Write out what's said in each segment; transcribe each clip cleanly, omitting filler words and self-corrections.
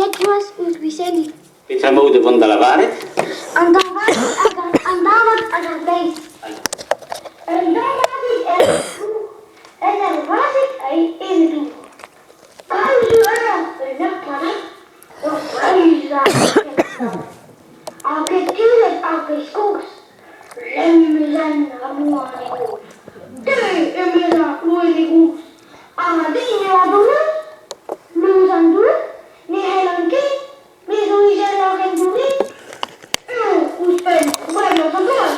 Dek vloaz ouzh Gwiseni. Petra emaout o vont da lavaret? An dañvad hag ar, an dañvad hag ar bleiz. Un dañvadig er dour, en ur vazhig en dour. Daou zo eur un eur panell, ur breizhad Hag e tired ar bleiz kozh, lemm eus an amour e gof. Te, emezañ, loen e gouz, ha ma den eo abonant, Louz an dour, ne c'hellan ket, me zo izeloc'h en dour-red. Eñ, ouzhpenn, bremañ zo gwall,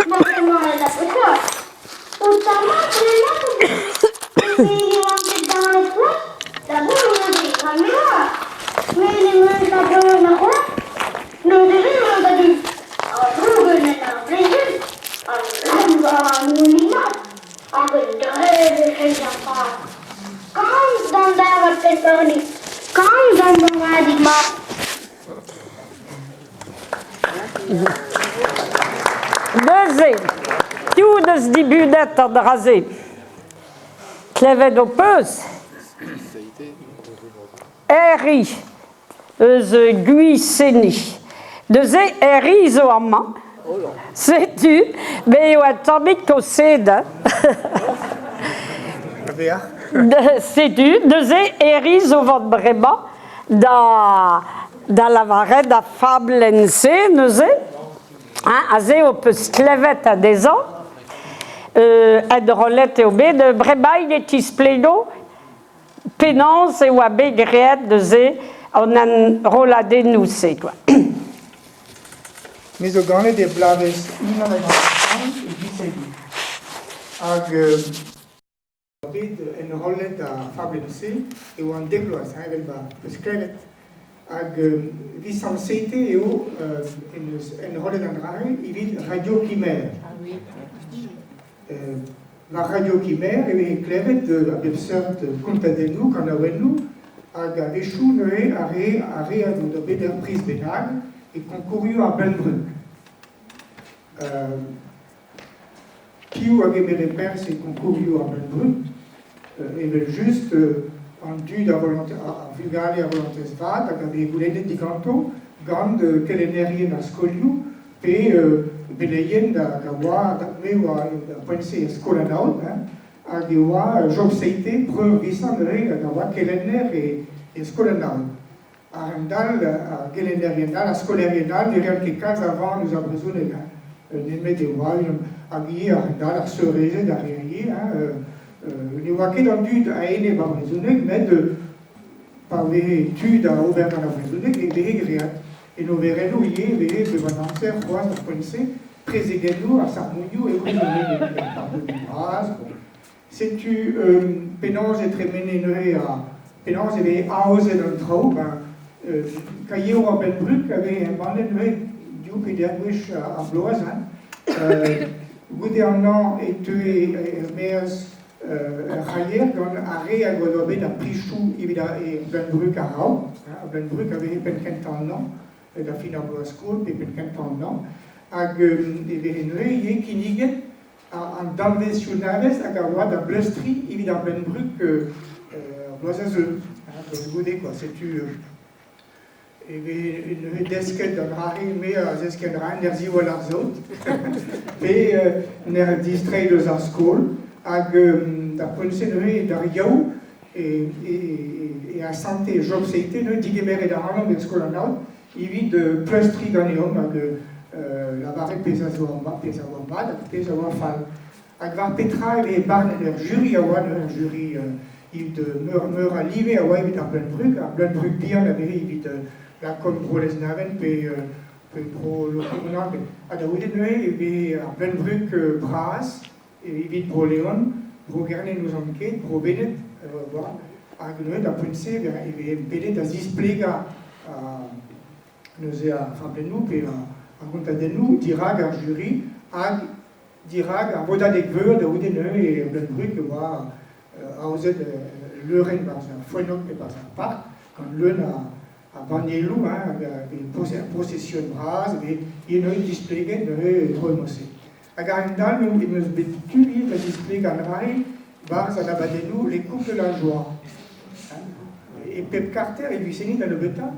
ma emañ aet a-bep O tamañ bremañ zo bet, me ne oan ket ganet c'hoazh, da goulz neuze, rak me oar. Me n'em eus na breur na c'hoar, neuze emañ da dud. Ha dougen en ar brezel, ha lamm war an hini mat. Hag un drev e-kreiz ar park. Komz d'an dañvad penn-kornig, komz d'an dañvadig mat. Neuze, piv deus dibunet an dra-se? Klevet ho peus? Herri eus Gwiseni. Neuze, Herri zo amañ. Setu, me eo un tammig kosed. Setu, neuze, Herri zo vont bremañ da, da lavaret ar fablenn-se neuze. Hein, aze ho peus klevet anezhañ. Enrollet eo bet. Bremañ e tisplego Penaos e oa bet graet neuze an enrolladennoù-se quoi. Me zo ganet e bloavezh 1950 e Gwiseni. Hag bet enrollet ar fablenn-se e oan dek vloaz, heñvel ma peus klevet. Hag Visant Seite eo en deus enrollet an dra-se evit Radio Quimer. War Radio Quimer e veze klevet a bep seurt kontadennoù, kanaouennoù, hag a-wechoù neuze ar re ar re a zo da bet ur priz bennak e konkourioù ar Bleun-Brug. Piv a gemere perzh e konkourioù ar Bleun-Brug? Evel-just an dud a volonte, ar vugale a volontez vat hag a veze goulennet diganto gant kelennerien ar skolioù pe beleien da oa, me oa da poent-se er skol anaout, hein, hag e oa Job Seite, breur Visant neuze, hag a oa kelenner e skol anaout. A-hend-all, ar gelennerien all, ar skolaerien all ne reont ket kalz a van eus ar brezhoneg, hein, nemet e oa unan, hag ivez a-hend-all ar seurezed a rea ivez, hein, ne oa ket an dud a-enep ar brezhoneg, met pa veze tu da ober gant ar brezhoneg e veze graet. En oberennoù ivez e veze bep an amzer c'hoazh d'ar poent-se prezegennoù ha sarmonioù e brezhoneg evit ar pardonioù bras. Setu penaos e tremene neuze ha penaos e veze aozet an traoù. Ben, kaieroù ar Benbrug a veze embannet neuze div pe deir gwech ar bloaz. Hein. Goude an hañv e teue er-maez ur c'haier gant ar re hag o doa bet ar prichoù evit ar Bleun-Brug a-raok. Ar Bleun-Brug a veze penn-kentañ an hañv, da fin ar bloaz-skol pe penn-kentañ an hañv. Hag e veze neuze ivez kinniget an danvezioù nevez hag a oa da bleustriñ evit ar Bleun-Brug ar bloaz a zeu. Bloaz goude quoi. Setu E vez neuze desket an dra-se, me a zesk un dra en ur ziwall ar saout, pe en ur distreiñ eus ar skol, hag d'ar poent-se neuze d'ar Yaou e asante Job Seite neuze digemeret ac'hanomp er skol an aod evit pleustriñ ganeomp hag lavaret pezh a zo pezh a oa mat hag pezh a oa fall. Hag war petra e veze barnet ur juri a oa neuze ur juri evit meur, meur a live a oa evit ar Bleun-Brug. Ar Bleun-Brug bihan a veze evit lakaat Bro Lesneven pe, pe Bro Lokournan. Ha da c'houde neuze e veze ar Bleun-Brug bras evit Bro Leon, Bro Gerne n'ouzon ket, Bro Wened oa. Hag neuze d'ar poent-se e veze pedet da zisplegañ neuze ar fablennoù pe ar gontadennoù dirak ar juri hag dirak ar vodadeg-veur da c'houde neuze e Bleun-Brug e oa aozet leurenn barzh ar foennog pe barzh ar park gant leun a bannieloù hein, hag ar prosesion bras e vez displeget neuze tro-se. Hag a-hend-all em eus bet tu ivez da zisplegañ an dra-se barzh an abadennoù Les Couples de la Joie. E pep karter e Gwiseni da nebeutañ.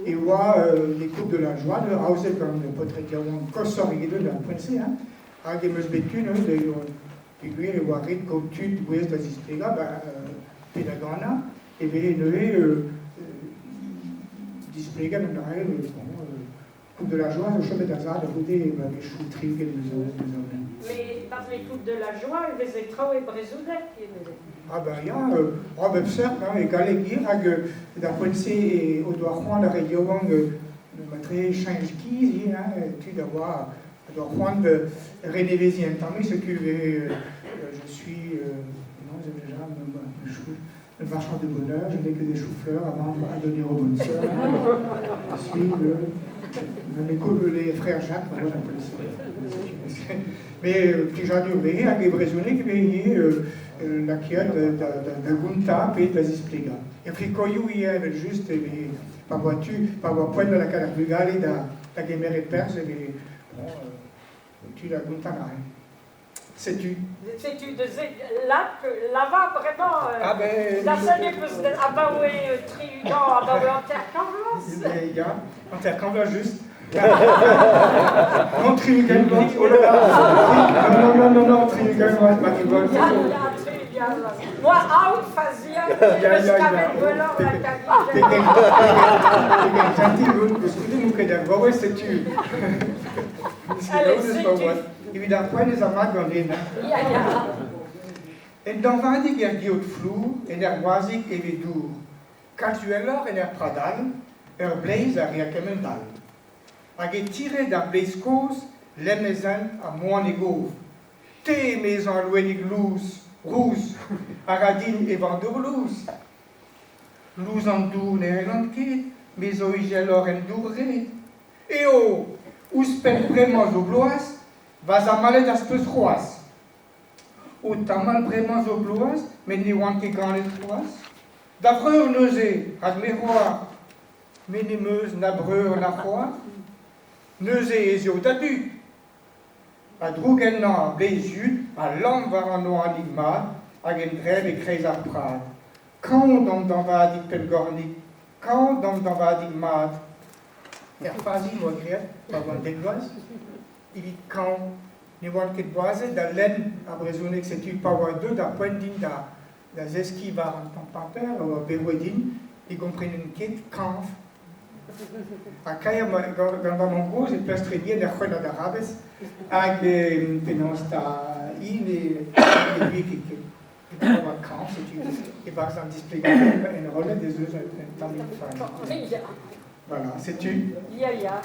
E oa les Coupes de la Joie aozet gant paotred yaouank koshoc'h eget d'ar poent-se, hein, hag em eus bet tu neuze peogwir e oa ret kaout tud gouest da zisplegañ ba, pe da ganañ, e veze neuze displegañ an dra-se, bon, Coupe de la Joie zo chomet a-zad a-c'houde bloavezhioù 60 zo. Mais barzh les Coupes de la Joie e veze traoù e brezhoneg ivez. Ah ben ya, a bep seurt, hein, e galleg hir, hag d'ar poent-se o doa c'hoant ar re yaouank matre cheñch giz ivez, hein, tud a oa a doa c'hoant reneveziñ un tammig, setu je suis, non, j'ai déjà le marchand de bonheur, je n'ai que des choux-fleurs à vendre à donner aux bonnes sœurs. Je suis le, les frères Jacques, voilà, j'appelle ça. Mais plijadur vehe hag e brezhoneg vehe lakaet da gontañ pe da zisplegañ. E frikoioù ivez evel-just e veze pa oa tu, pa oa poent da lakaat ar vugale da gemeret perzh e veze bon, tu da gontañ neuze. Setu. Setu neuze lak lavar bremañ Ah ben, da seul peus abaoe 60 abaoe 50 vloaz. Ya, 50 vloaz just. Non, 60 vloaz, oh là là. Non, non, non, non, 60 vloaz, pas vloaz. Ya, ya, 60 vloaz. Moa aout fazia, Ya, eus ya, ya. kavet gwelloc'h la Pegen, pegen gentil out, koulskoude n'on ket ar vaouez, setu. Allez, setu. Evit ar poent ez a mat ganen. Ya, ya. En dañvadig er geot flour, en er wazhig eve dour. Kalz uheloc'h en er prad all, ur bleiz a rea kement-all. Hag e tired ar bleiz kozh, lemm e zent ha moan e gof. Te, emezañ al loenig lous, rous, a ra din evañ dour lous. Lous an dour ne hellan ket, me zo izeloc'h en dour-red. Eo, ouzhpenn bremañ zo bloaz, va zamallet az peus c'hoazh. O tamall bremañ zo bloaz, met ne oan ket ganet c'hoazh. Da vreur neuze, rak me c'hoar, me n'em eus na breur na c'hoar. Neuze ez eo da dud. Ha droug ennañ ar bleiz yud a lamm war an oanig mat hag en drev e-kreiz ar prad. Kañv d'an dañvadig pellgornig, kañv d'an dañvadig mat. Er fazi 'm boa graet pa oan dek vloaz, evit kañv ne oan ket boazet da lenn ar brezhoneg, setu pa oa deuet ar poent din da zeskiñ war an tamm paper a oa bet roet din, ne gomprenen ket kañv. Ha kaer gant va mamm-gozh e pleustre bien er c'hwennad arabez hag penaos 'ta hi ne ne ouie ket ket oa kañv, setu e-barzh an displegadenn enrollet ez eus un tammig fazi. Voilà, setu. Ya, ya.